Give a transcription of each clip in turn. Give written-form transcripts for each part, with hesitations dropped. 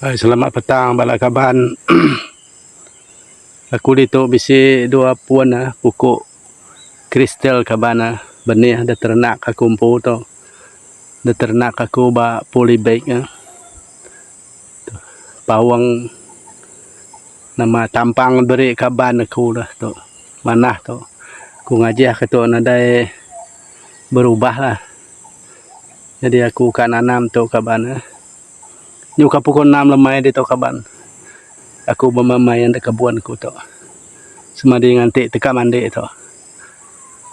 Hai selamat petang bala kaban aku ditu bisi dua pun ah pokok kristal kaban ah benih da terenak aku empu tu da terenak aku ba polybag ah paung nama tampang beri kaban aku dah tu manah tu ku ngajih ke tu nadai berubah lah jadi aku ka nanam tu kaban ah. Nyuka pukul enam lemai ditu kaban. Aku bemai enda kebun ku tu. Semadi nganti teka mandi tu.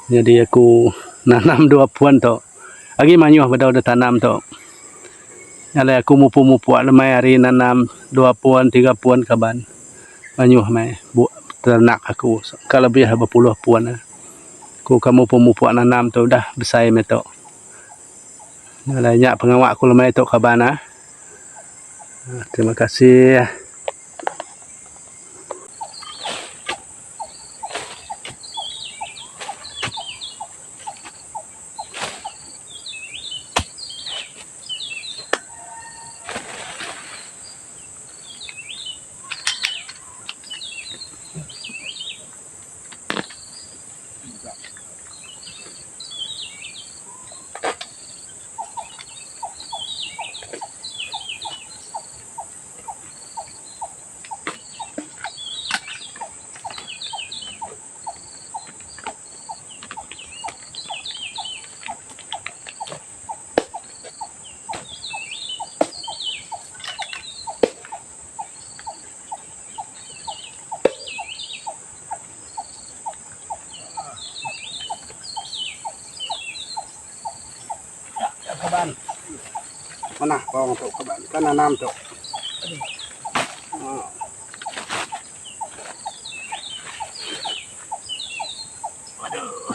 Nyadi aku nanam dua pun tu. Agi mayuh bedau da tanam tu. Alai aku mupu-mupu lemai hari nanam dua pun tiga pun kaban. Mayuh meh ternak aku ka lebih bepuluh pun. Ku ka mupu-mupu nanam tu udah besai meh tu. Alai nya pengawa aku lemai tu kaban ah. Terima kasih. Ya kaban. Manah bawang tu kaban. Kan nanam tu. Ha. Aduh.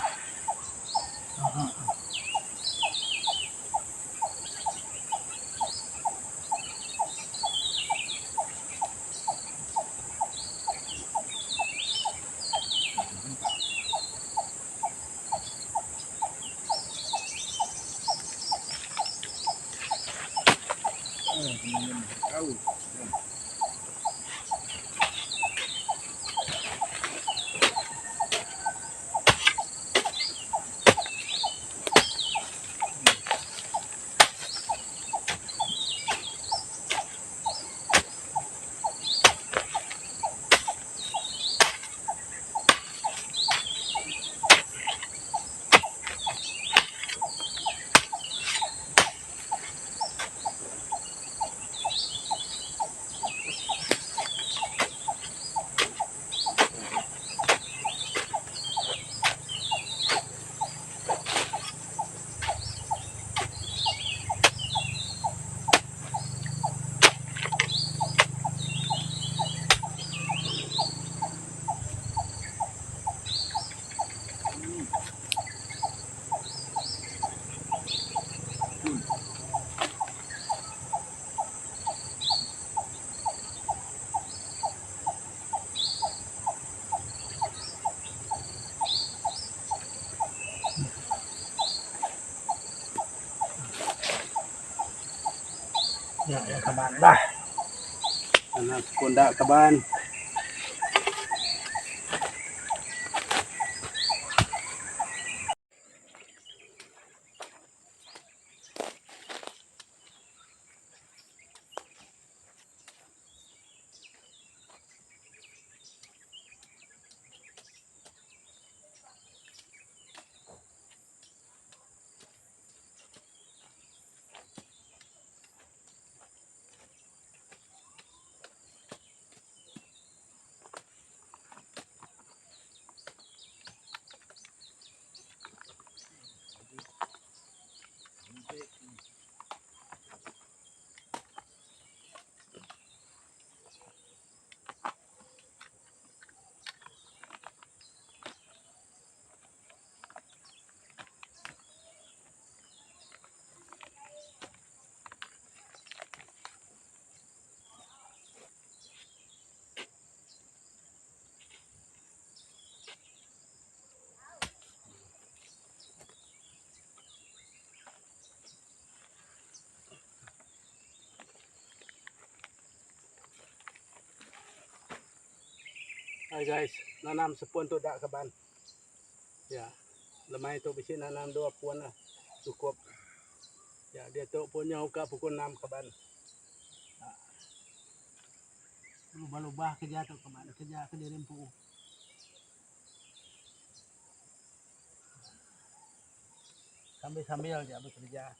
Ya, ya kaban lah. Anak sekunda kaban. Hai guys, nanam sepun tu da kaban. Ya, lemai tu bisi nanam dua pun lah cukup. Ya, diatu pun nyau ka pukul enam kaban. Ha. Lubah-lubah kerja tu kaban, kerja kediri empu. Sambil-sambil ja bekerja.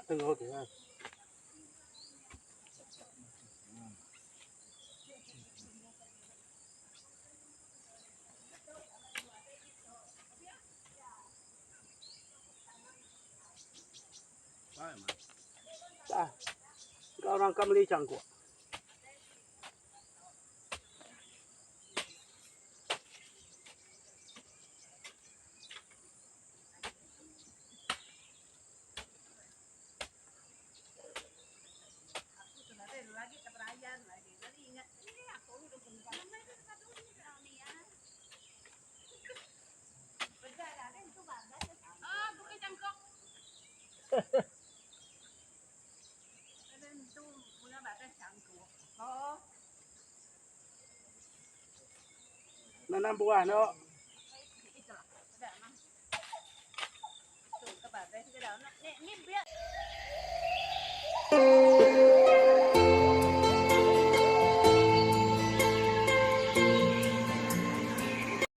Tengok tu kan. Ah, kau orang kau beli cangkuk. Nanam buah no.